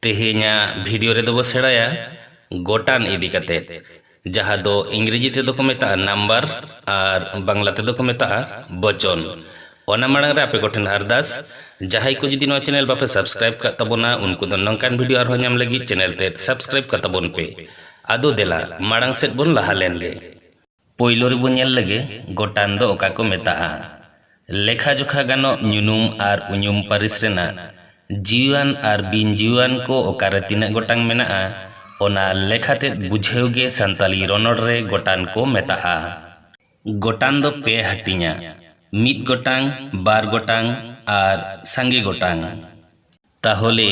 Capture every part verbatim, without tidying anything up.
ᱛᱮᱦᱮᱧᱟᱜ ᱵᱷᱤᱰᱤᱭᱳ ᱨᱮᱫᱚ ᱵᱚ ᱥᱮᱬᱟᱭᱟ ᱜᱚᱴᱟᱱ ᱤᱫᱤ ᱠᱟᱛᱮ, ᱡᱟᱦᱟᱸ ᱫᱚ ᱤᱝᱨᱮᱡᱤ ᱛᱮᱫᱚ ᱠᱚ ᱢᱮᱛᱟᱜᱼᱟ ᱱᱟᱢᱵᱟᱨ ᱟᱨ ᱵᱟᱝᱞᱟ ᱛᱮᱫᱚ ᱠᱚ ᱢᱮᱛᱟᱜᱼᱟ ᱵᱚᱪᱚᱱ᱾ ᱚᱱᱟ ᱢᱟᱲᱟᱝ ᱨᱮ ᱟᱯᱮ ᱠᱚᱴᱷᱮᱱ ᱟᱨᱫᱟᱥ, ᱡᱟᱦᱟᱸᱭ ᱠᱚ ᱡᱩᱫᱤ ᱱᱚᱣᱟ ᱪᱮᱱᱮᱞ ᱵᱟᱯᱮ ᱥᱟᱵᱥᱠᱨᱟᱭᱤᱵ ᱠᱟᱜ ᱛᱟᱵᱚᱱᱟ, ᱩᱱᱠᱩ ᱫᱚ ᱱᱚᱝᱠᱟᱱ ᱵᱷᱤᱰᱤᱭᱳ ᱟᱨᱦᱚᱸ ᱧᱟᱢ ᱞᱟᱹᱜᱤᱫ ᱪᱮᱱᱮᱞ ᱛᱮ ᱥᱟᱵᱥᱠᱨᱟᱭᱤᱵ ᱠᱟᱜ ᱛᱟᱵᱚᱱ ᱯᱮ᱾ ᱟᱫᱚ ᱫᱮᱞᱟ ᱢᱟᱲᱟᱝ ᱥᱮᱫ ᱵᱚᱱ ᱞᱟᱦᱟ ᱞᱮᱱ ᱜᱮ᱾ ᱯᱳᱭᱞᱳ ᱨᱮᱵᱚᱱ ᱧᱮᱞ ᱞᱮᱜᱮ ᱜᱚᱴᱟᱱ ᱫᱚ ᱚᱠᱟ ᱠᱚ ᱢᱮᱛᱟᱜᱼᱟ᱾ ᱞᱮᱠᱷᱟ ᱡᱚᱠᱷᱟ ᱜᱟᱱᱚᱜ ᱧᱩᱱᱩᱢ ᱟᱨ ᱩᱧᱩᱢ ᱯᱟᱹᱨᱤᱥ ᱨᱮᱱᱟᱜ ᱡᱤᱣᱤᱣᱟᱱ ᱟᱨ ᱵᱤᱱ ᱡᱤᱣᱤᱣᱟᱱ ᱠᱚ ᱚᱠᱟᱨᱮ ᱛᱤᱱᱟᱹᱜ ᱜᱚᱴᱟᱝ ᱢᱮᱱᱟᱜᱼᱟ, ᱚᱱᱟ ᱞᱮᱠᱷᱟᱛᱮᱫ ᱵᱩᱡᱷᱟᱹᱣ ᱜᱮ ᱥᱟᱱᱛᱟᱞᱤ ᱨᱚᱱᱚᱲ ᱨᱮ ᱜᱚᱴᱟᱱ ᱠᱚ ᱢᱮᱛᱟᱜᱼᱟ᱾ ᱜᱚᱴᱟᱱ ᱫᱚ ᱯᱮ ᱦᱟᱹᱴᱤᱧᱟ, ᱢᱤᱫ ᱜᱚᱴᱟᱝ, ᱵᱟᱨ ᱜᱚᱴᱟᱝ ᱟᱨ ᱥᱟᱸᱜᱮ ᱜᱚᱴᱟᱝ᱾ ᱛᱟᱦᱚᱞᱮ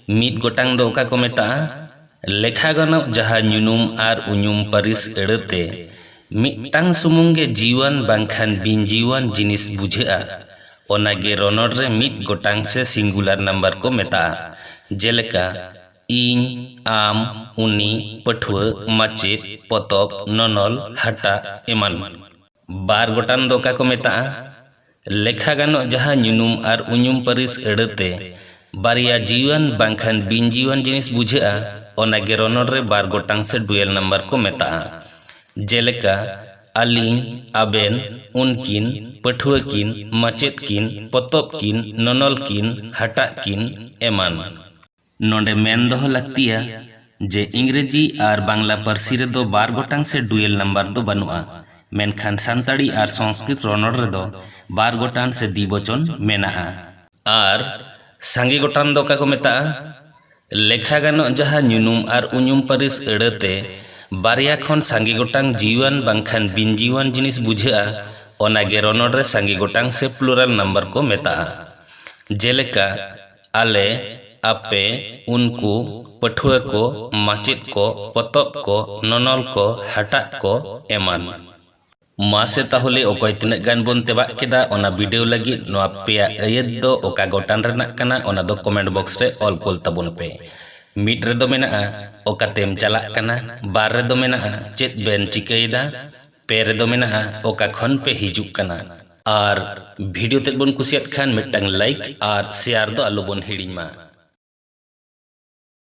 ᱢᱤᱫ ᱜᱚᱴᱟᱝ ᱫᱚ ᱚᱠᱟ ᱠᱚ ᱢᱮᱛᱟᱜᱼᱟ? ᱞᱮᱠᱷᱟ ᱜᱟᱱᱚᱜ ᱡᱟᱦᱟᱸ ᱧᱩᱱᱩᱢ ᱟᱨ ᱩᱧᱩᱢ ᱯᱟᱹᱨᱤᱥ ᱟᱹᱲᱟᱹᱛᱮ ᱢᱤᱫᱴᱟᱝ ᱥᱩᱢᱩᱝ ᱜᱮ ᱡᱤᱣᱟᱱ ᱵᱟᱝᱠᱷᱟᱱ ᱵᱤᱱ ᱡᱤᱣᱟᱱ ᱡᱤᱱᱤᱥ ᱵᱩᱡᱷᱟᱹᱜᱼᱟ, ᱚᱱᱟᱜᱮ ᱨᱚᱱᱚᱲ ᱨᱮ ᱢᱤᱫ ᱜᱚᱴᱟᱝ ᱥᱮ ᱥᱤᱝᱜᱩᱞᱟᱨ ᱱᱟᱢᱵᱟᱨ ᱠᱚ ᱢᱮᱛᱟᱜᱼᱟ᱾ ᱡᱮᱞᱮᱠᱟ ᱤᱧ, ᱟᱢ, ᱩᱱᱤ, ᱯᱟᱹᱴᱷᱩᱣᱟᱹ, ᱢᱟᱪᱮᱫ, ᱯᱚᱛᱚᱵ, ᱱᱚᱱᱚᱞ, ᱦᱟᱴᱟᱜ ᱮᱢᱟᱱ᱾ ᱵᱟᱨ ᱜᱚᱴᱟᱝ ᱫᱚ ᱚᱠᱟ ᱠᱚ ᱢᱮᱛᱟᱜᱼᱟ? ᱞᱮᱠᱷᱟ ᱜᱟᱱᱚᱜ ᱡᱟᱦᱟᱸ ᱧᱩᱱᱩᱢ ᱟᱨ ᱩᱧᱩᱢ ᱯᱟᱹᱨᱤᱥ ᱟᱹᱲᱟᱹᱛᱮ ᱵᱟᱨᱭᱟ ᱡᱤᱣᱟᱱ ᱵᱟᱝᱠᱷᱟᱱ ᱵᱤᱱ ᱡᱤᱣᱟᱱ ᱡᱤᱱᱤᱥ ᱵᱩᱡᱷᱟᱹᱜᱼᱟ, ᱚᱱᱟᱜᱮ ᱨᱚᱱᱚᱲ ᱨᱮ ᱵᱟᱨ ᱜᱚᱴᱟᱝ ᱥᱮ ᱰᱩᱭᱮᱞ ᱱᱟᱢᱵᱟᱨ ᱠᱚ ᱢᱮᱛᱟᱜᱼᱟ᱾ ᱡᱮᱞᱮᱠᱟ ᱟᱹᱞᱤᱧ, ᱟᱵᱮᱱ, ᱩᱱᱠᱤᱱ, ᱯᱟᱹᱴᱷᱩᱣᱟᱹ ᱠᱤᱱ, ᱢᱟᱪᱮᱫ ᱠᱤᱱ, ᱯᱚᱛᱚᱵ ᱠᱤᱱ, ᱱᱚᱱᱚᱞ ᱠᱤᱱ, ᱦᱟᱴᱟᱜ ᱠᱤᱱ ᱮᱢᱟᱱ᱾ ᱱᱚᱰᱮ ᱢᱮᱱ ᱫᱚᱦᱚ ᱞᱟᱹᱠᱛᱤᱭᱟ ᱡᱮ ᱤᱝᱨᱮᱡᱤ ᱟᱨ ᱵᱟᱝᱞᱟ ᱯᱟᱹᱨᱥᱤ ᱨᱮᱫᱚ ᱵᱟᱨ ᱜᱚᱴᱟᱝ ᱥᱮ ᱰᱩᱭᱮᱞ ᱱᱟᱢᱵᱟᱨ ᱫᱚ ᱵᱟᱹᱱᱩᱜᱼᱟ, ᱢᱮᱱᱠᱷᱟᱱ ᱥᱟᱱᱛᱟᱲᱤ ᱟᱨ ᱥᱚᱝᱥᱠᱨᱤᱛ ᱨᱚᱱᱚᱲ ᱨᱮᱫᱚ ᱵᱟᱨ ᱜᱚᱴᱟᱝ ᱥᱮ ᱫᱤᱵᱚᱪᱚᱱ ᱢᱮᱱᱟᱜᱼᱟ᱾ ᱟᱨ ᱥᱟᱸᱜᱮ ᱜᱚᱴᱟᱝ ᱫᱚ ᱚᱠᱟ ᱠᱚ ᱢᱮᱛᱟᱜᱼᱟ? ᱞᱮᱠᱷᱟ ᱜᱟᱱᱚᱜ ᱡᱟᱦᱟᱸ ᱧᱩᱱᱩᱢ ᱟᱨ ᱩᱧᱩᱢ ᱯᱟᱹᱨᱤᱥ ᱟᱹᱲᱟᱹᱛᱮ ᱵᱟᱨᱭᱟ ᱠᱷᱚᱱ ᱥᱟᱸᱜᱮ ᱜᱚᱴᱟᱝ ᱡᱤᱣᱟᱱ ᱵᱟᱝᱠᱷᱟᱱ ᱵᱤᱱ ᱡᱤᱣᱟᱱ ᱡᱤᱱᱤᱥ ᱵᱩᱡᱷᱟᱹᱜᱼᱟ, ᱚᱱᱟᱜᱮ ᱨᱚᱱᱚᱲ ᱨᱮ ᱥᱟᱸᱜᱮ ᱜᱚᱴᱟᱝ ᱥᱮ ᱯᱞᱩᱨᱟᱞ ᱱᱟᱢᱵᱟᱨ ᱠᱚ ᱢᱮᱛᱟᱜᱼᱟ᱾ ᱡᱮᱞᱮᱠᱟ ᱟᱞᱮ, ᱟᱯᱮ, ᱩᱱᱠᱩ, ᱯᱟᱹᱴᱷᱩᱣᱟᱹ ᱠᱚ, ᱢᱟᱪᱮᱫ ᱠᱚ, ᱯᱚᱛᱚᱵ ᱠᱚ, ᱱᱚᱱᱚᱞ ᱠᱚ, ᱦᱟᱴᱟᱜ ᱠᱚ ᱮᱢᱟᱱ᱾ ᱢᱟᱥᱮ ᱛᱟᱦᱚᱞᱮ ᱚᱠᱚᱭ ᱛᱤᱱᱟᱹᱜ ᱜᱟᱱ ᱵᱚᱱ ᱛᱮᱵᱟᱜ ᱠᱮᱫᱟ, ᱚᱱᱟ ᱵᱤᱰᱟᱹᱣ ᱞᱟᱹᱜᱤᱫ ᱱᱚᱣᱟ ᱯᱮᱭᱟ ᱟᱹᱭᱟᱹᱛ ᱫᱚ ᱚᱠᱟ ᱜᱚᱴᱟᱱ ᱨᱮᱱᱟᱜ ᱠᱟᱱᱟ, ᱚᱱᱟ ᱫᱚ ᱠᱚᱢᱮᱱᱴ ᱵᱚᱠᱥ ᱨᱮ ᱚᱞ ᱠᱩᱞ ᱛᱟᱵᱚᱱ ᱯᱮ᱾ ᱢᱤᱫ ᱨᱮᱫᱚ ᱢᱮᱱᱟᱜᱼᱟ ᱚᱠᱟᱛᱮᱢ ᱪᱟᱞᱟᱜ ᱠᱟᱱᱟ, ᱵᱟᱨ ᱨᱮᱫᱚ ᱢᱮᱱᱟᱜᱼᱟ ᱪᱮᱫ ᱵᱮᱱ ᱪᱤᱠᱟᱹᱭᱮᱫᱟ, ᱯᱮ ᱨᱮᱫᱚ ᱢᱮᱱᱟᱜᱼᱟ ᱚᱠᱟ ᱠᱷᱚᱱ ᱯᱮ ᱦᱤᱡᱩᱜ ᱠᱟᱱᱟ᱾ ᱟᱨ ᱵᱷᱤᱰᱤᱭᱳ ᱛᱮᱫ ᱵᱚᱱ ᱠᱩᱥᱤᱭᱟᱫ ᱠᱷᱟᱱ ᱢᱤᱫᱴᱟᱝ ᱞᱟᱭᱤᱠ ᱟᱨ ᱥᱮᱭᱟᱨ ᱫᱚ ᱟᱞᱚ ᱵᱚᱱ ᱦᱤᱲᱤᱧ ᱢᱟ᱾